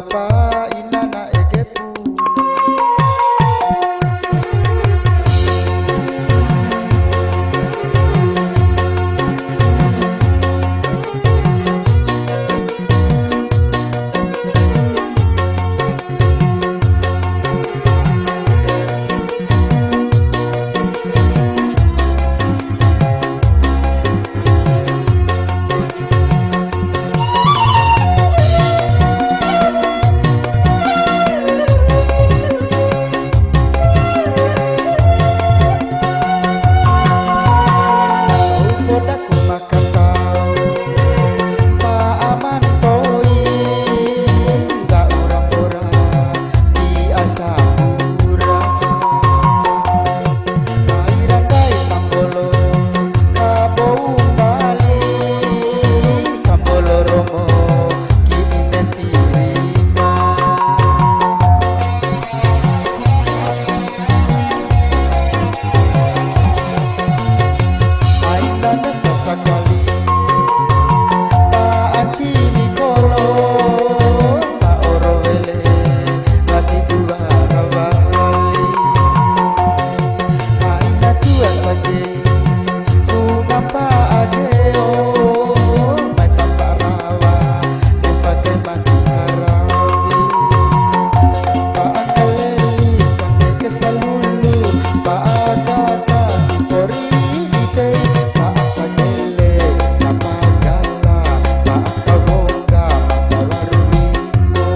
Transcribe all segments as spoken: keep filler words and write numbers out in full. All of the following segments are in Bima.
Pa ina na ege pu. Podaku makatau, pa aman to'i, ta ura mpora, di asa ura. Ai randai kambolo, kabou mbali, kambolo romo, kini menti rima. Ai ndana sakali, ta aci ni kolo, ta oro wele, wati dua rawali. Aina tua saje, ku nampa ade o, mai tampa rawa, e pake mani karawi. Pa aka leli, pa aka salulu, pa aka ta, pori di tei, pa aka gele, pa aka gala, pa aka wongga, pa aka waru ringo.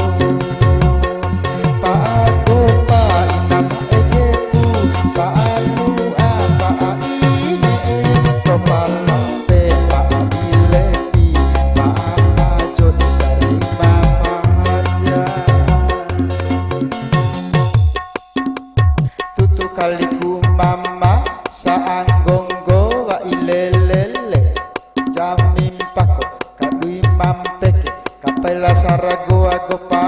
Pa ako pa ina ma ege pu, pa anu a pa a ine e, to pa lampe pa a bile pi, pa a pa jo di sari ma paja. Tutu kaliku mama, sa anggonggo wa ilelele, jami mpako, kadui mampeke, kapela saragoa gopa,